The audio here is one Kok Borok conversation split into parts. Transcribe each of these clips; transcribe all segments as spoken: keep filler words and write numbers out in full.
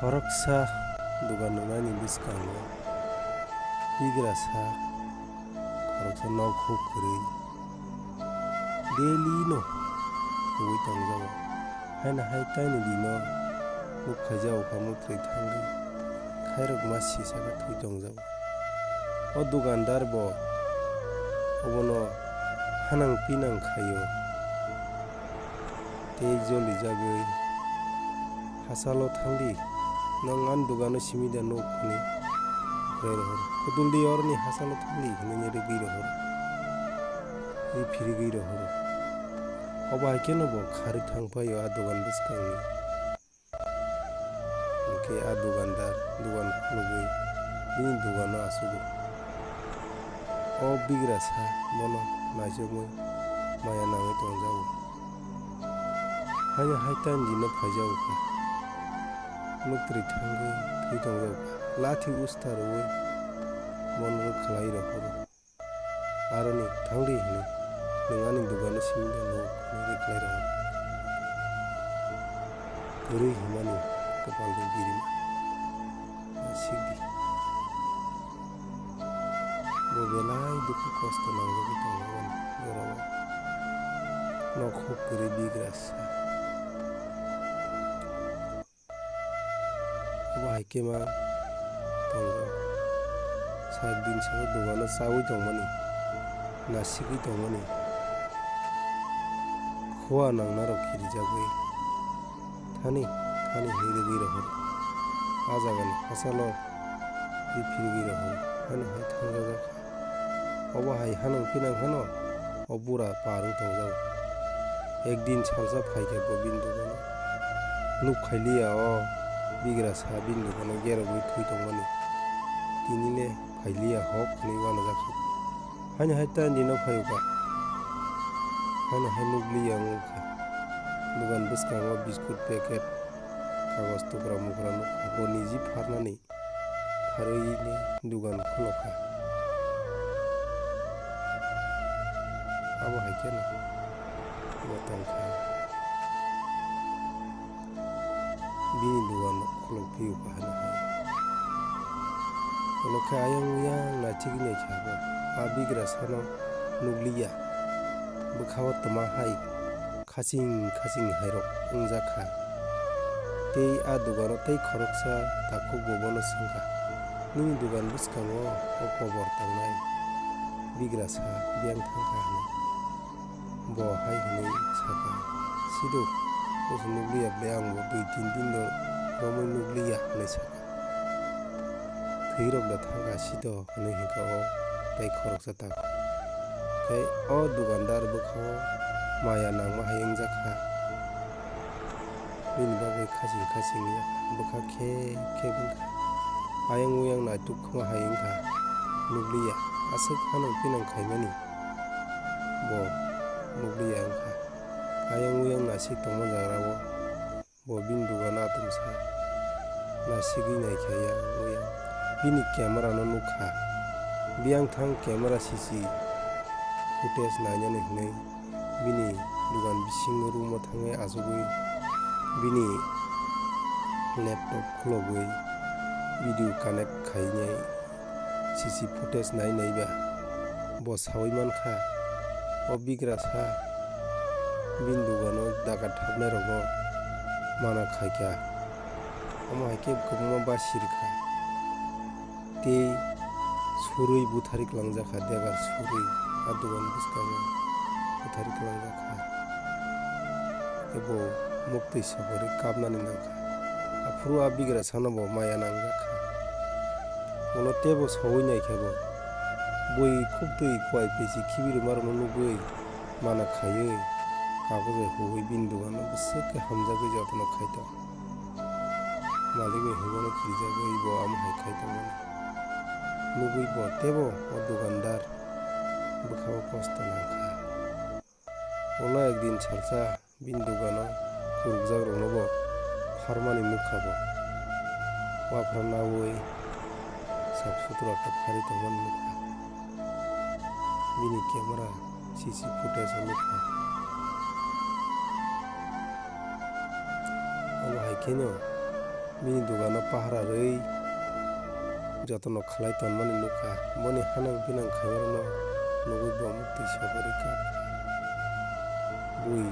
Khoroksa dogan rwnani bwskango bigrasa khoroksa nok huk kwrwi daily no thwi tongjago. Haino hai taini dino nuk khaijago kha mutrwi thangwi khairokma sisaka thwi tongjago. O dogandar bo obono hanang pinang khaio. Tei jolijagwi, "Hachalo thangdi, nwng ani dogano simi da nuk?" hwnwi kwrai rohoro. "Kuduldi oroni hachalo thangdi," hwnwi rwgwi rohoro. Tei phirigwi rohoro. Obo hai kheno bo kharwi thang phaio a dogan bwskangni. Hwnkhe a dogandar dogan khulugwi bini dogano achugo. O bigrasa bono naichomwi maya nangwi tongjago. Haino hai taini dino phaijago kha. Mutrwi thangwi thwi tongjago kha. Lathi usta rwui bono rwkhlai rohoro. Aroni, "Thangdi," hwnwi, "Nwng ani dogano simi da nuk?" hwnwi rwkhlai rohoro. Kwrwi hwnmani kwpalni birima. Nasikdi. Bo belai dukhu kosto nangjagwi tongmani jorao. Nok huk kwrwi bigrasa. Obo hai khe ma tongo. Sak din salo dogano chaui tongmani, nasigwi tongmani, khua nangnarok khirijagwi thani thani hinwi rwgwi rohoro. A jagani hachalo ri phirigwi rohoro. Haino hai thangjak. Obo hai hanang pinang hano o bura par wng tongjago. Ekdin salsa phaikhe bo bini dogano nuk khailiya, o bigrasa bini dogano gerogwi thwi tongmani. Tinile phailiya hok hwnwi uanajak kha. Haino hai taini dino phaiwkha. Haino hai nukliya wngkha. Dogan bwskango biskut packet, kagoj tukra mukra nukha. Bo niji pharnani pharwini dogan khulokha. Abo hai kheno bo tongkha. Bini dogan khulok phiyokha hwnwi hai. Ulo khe ayang uyang naithigwi naikha bo. A bigrasano nukliya. Bwkhao twma hai khaching khaching hairok wngjak kha. Tei a dogano tei khoroksa takhuk bo bono swngkha, "Nini dogan bwskango o kobor tongnai bigrasa biyang thangkha," hwnwi. Bo hai hwnwi sakha, "Sido, bwswk nukliya ble, ang bo dui tin din no romwi nukliya," hwnwi sakha. "Thwirok da thangkha sido," hwnwi hinkha o tei khoroksa takhuk. Khe o dogandar bwkhao maya nangma hai wngjak kha. Bini bagwi khaching khaching bwkha khe khe wngkha. Ayang uyang naituk khma hai wngkha. Nukliya. Aswk hanang pinang khaimani bo nukliya wngkha. Ayang uyang naisik tongma jaga o. Bo bini dogano atomsa naisigwi naikha yang uyang bini camera no nukha. Biyang thang camera C C footage nainani hwnwi bini dogan bisingo room o thangwi achugwi bini laptop khulogwi video connect khainai. C C footage nai nai ba bo saui man kha, o bigrasa bini dogano daga thapnai rokno mana khai kha. Omo hai khe kwbangma basi rwkha tei surwi buthari kwlangjak kha, degar surwi a dogan bwskango buthari kwlangjak kha. Tei bo muktwi sokorwi kapnani nang kha. Aphuru a bigrasano bo maya nangjak kha. Ulo teibo saui nai khe bo bui khuktwi kuai pisi khibi rwma rokno nugwi mana khaiwi kagojo huwi bini dogano bwswk khe hamjagwi jotono khai tong. Malik bai hinmano kirijagwi bo amo hai khai tongmani nugwi bo teibo o dogandar bwkhao kosto nang kha. Ulo ekdin salsa bini dogano khurukjakrokno bo pharmani nukha bo. Waphra naui sap sutra khe pharwi tongmani nukha. Bini camera C C footage o nukha. Omo hai kheno Bini dogano pahara rwi jotono khlai tonmani nukha. Boni hanang binang khaibarno nugwi bo muktwi sogwi rwkha. Bui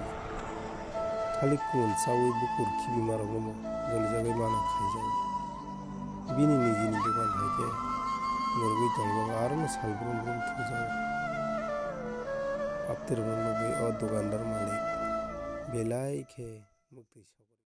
thalik kumun chaui bukur khibimarokno bo jolijagwi mana khaijago. Bini nijini dogan hai khe mwrwgwi tongjago, arono sal brum brum thangjago. Aptwrwngno nugwi o dogandar malik belai khe muktwi sogwi.